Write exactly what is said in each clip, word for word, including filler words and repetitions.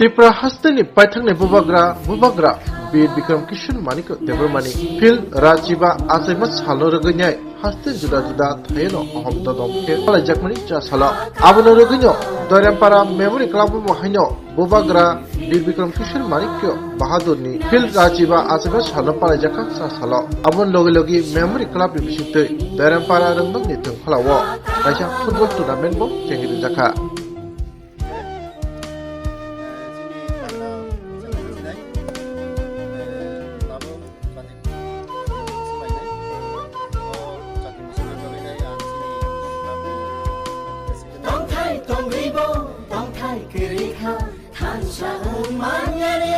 Tripura hasteni paithakni bubagra, bubagra Bir Bikram Kishore Manik Debbarmani Phil Rajiba achaima salno rwgwinai haste juda juda thaino ahom dodom khe palaijakmani cha salo. Abono rwgwino Doirampara Memory Club o haino bubagra Bir Bikram Kishore Manikya Bahadurni Phil Rajiba achaima salno palaijakha cha salo. Aboni logi logi Memory Club ni bisingtwi Doirampara Rwngnokni thwngphalao kaisa football tournament bo chengrijakha. Tongthai tongribo, tongthai kwrwi kha, thansa wng manyani.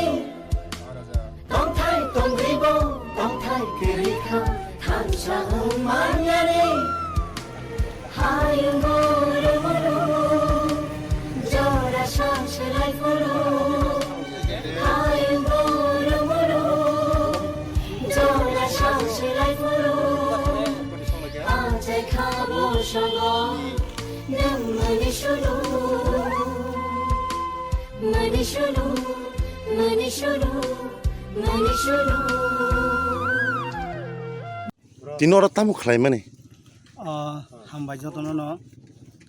Tongthai tongribo, tongthai kwrwi kha, thansa wng manyani. Hayung boro boro, jora sa selai phuru. Hayung boro boro, jora sa selai phuru. Achai kha bo songo, nwng mani sunu, mani sunu, mani sunu, mani sunu. Tini oro tamo khlaimani? O, hambai jotono no.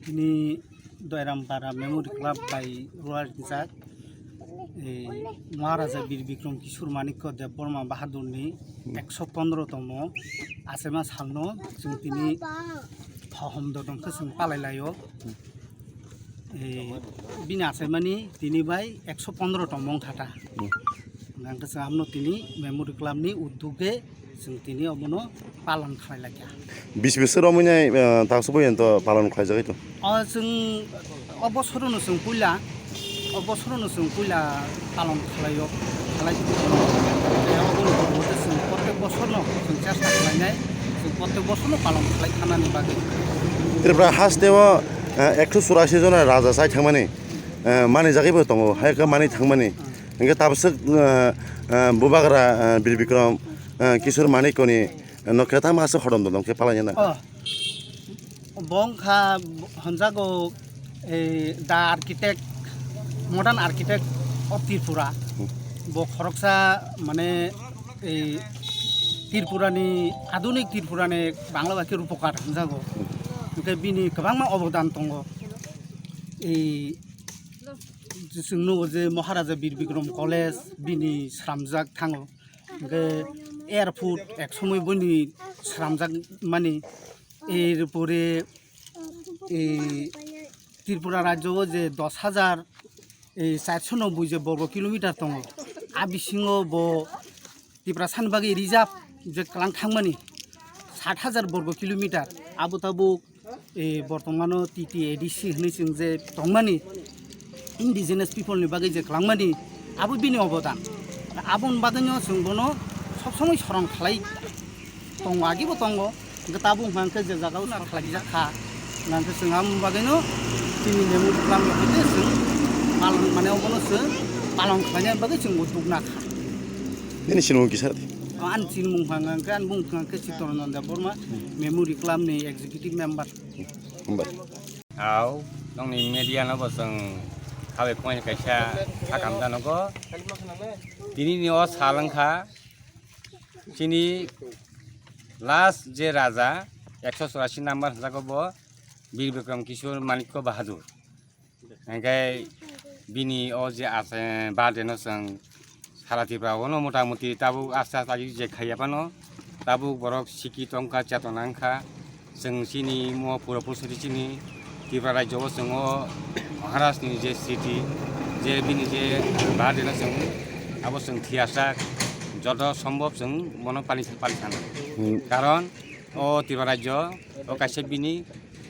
Tini Doirampara Memory Club bai ruar rijak. E, Maharaja Bir Bikram Kishore Manikya Debbarma Bahadurni Hmm. ekso pondro tomo achaima salno chwng tini hohom dodong khe chwng palai laio. E, bini achaimani tini bai ekso pondro tomo wngkha ta. Hmm. Hwnkhe chwng abono tini Memory Club ni uddhoge chwng tini obono palon khlai laikha. Bis bis romwi nai, eh, taksa poyonto palon khlaijagwi tong. O chwng o bosorono chwng puila, o bosorono chwng puila palon khlaio, khlai. Tei oboni pore chwng protek bosorno chwng chesta khlainai, chwng protek bosorno palon khlai thanani bagwi. Tripura hasteo, eh, ekso churasi jona raja chai thangmani, eh, manijagwibo tongo, hai khe manwi thangmani. Hwnkhe tabaswk, eh, eh, bubagra, eh, Bir Bikram, eh, Kishore Manikyani, eh, no khe tamo aswk hodom dodom khe palaina na. Oh. Bo wngkha, honjago, eh, the architect, modern architect of Tripura. Hmm. Bo khoroksa, mane, eh, Tripurani, adhunik Tripurani Bangla bai khe rupokar honjago. Hmm. Hwnkhe bini kwbangma obodan tongo. Eh, chwng nugo je Maharaja Bir Bikram College bini sramjak thango. Hwnkhe airport ek somoi boni sramjak mani. Erpore, e, Tripura rajyo o je dos hajar, e, charso nobboi je borgo kilometer tongo. A bisingo bo Tiprasani bagwi reserve je kwlang thangmani sat hajar borgo kilometer. Abo tabuk e, bortomano T T A D C hwnwi chwng je tongmani, indigenous people ni bagwi je kwlangmani, abo bini obodan. Aboni bagwino chwng bono sob somoi soron khlai tongo, agibo tongo, hwnkhe tabuk hwnkhe je jagao soron khlaijak kha, hwnkhe chwng aboni bagwino chini memory kwlam rok hwnkhe chwng palon, mane obono chwng palon khlaina bagwi chwng udduk nakha. Nini sinimung kisa? Ani sinimung hwnkhe, ani bumung hwnkhe Chittaranjan Debbarma, memory club ni executive member. Hambai. Au, nokni media no bo chwng khabai khwmani kaisa sakam janogo. Tini ni o sal wngkha chini last je raja ekso churasi number hwnjago bo Bir Bikram Kishore Manikya Bahadur. Hingke bini o je ase birthday no chwng sara Tripura o no mota moti tabuk aste aste agi je khaiya phano tabuk borok sikhi tongkha, chetona wngkha. Chwng chini mo pura purusoti chini Tripura rajyo o chwng o Maharaj ni je sriti, je bini je birthday no chwng abo chwng thiyasa joto sombhob chwng bono pali, pali sana. Hmm. Karon o Tripura rajyo o kaisa bini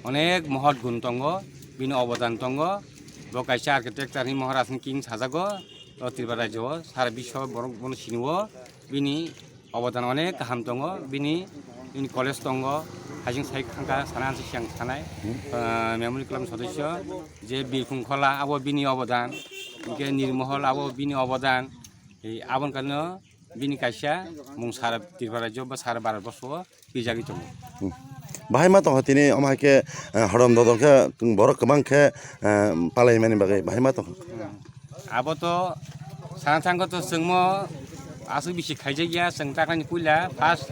onek mohot gun tongo, bini obodan tongo. Bo kaisa architecture ni Maharaj ni king sajago, o Tripura rajyo o, sara biswa borok bono sini o, bini obodan onek kaham tongo, bini, bini college tongo, hasing sai khangka sana, hasing siang sanai, ah, memory club sodosyo, je Birkhung Khola, abo bini obodan, hingke Nirmohol, abo bini obodan, ei aboni karno, bini kaisa mung sara Tripura rajyo ba sara Bharat borsho o pijagwi tongo. Hmm. Bahai ma tongkha tini omo hai khe, eh, hodom dodol khe borok kwbang khe, eh, palai mani bagwi bahai ma tongkha. Hmm. Abo to sana thangkha to chwngmo aswk bisi khaijakya, chwng taklaini puila first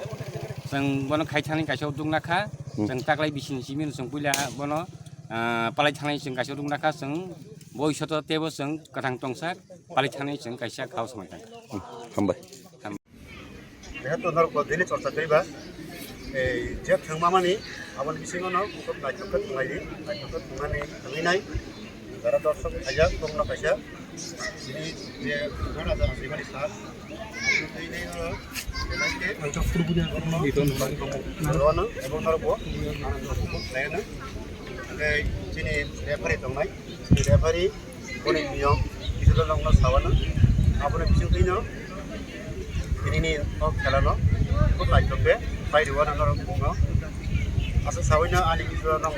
chwng bono khai thani kaisa dukna kha, chwng taklai bisini simi chwng puila bono, ah, palai thani chwng kaisa dukna kha, chwng boisoto tebo chwng kwthang tongsa palai thani chwng kaisa khao samai thang. Hambai. Jehetu norok bo daily chorcha koriba, ei je thwngmamani aboni bisingo no khub naithok khe thwnglai di, naithok khe thwngnani thwngwi nai. Jara dorshok khaijak, tongno kaisa chini je thwngmani raja Hasribari sir, aboni twi nai no belai khe ang ta phuru budi ang phuru budi tong nang. Rono ebong norok bo khlaino. Tei chini referee tongnai, chini referee boni niyom kisa dol rokno sawano, aboni bisingtwino tinini o khelano khub naithok khe pai rwano norok bumno. Aswk sawino ani kisa norok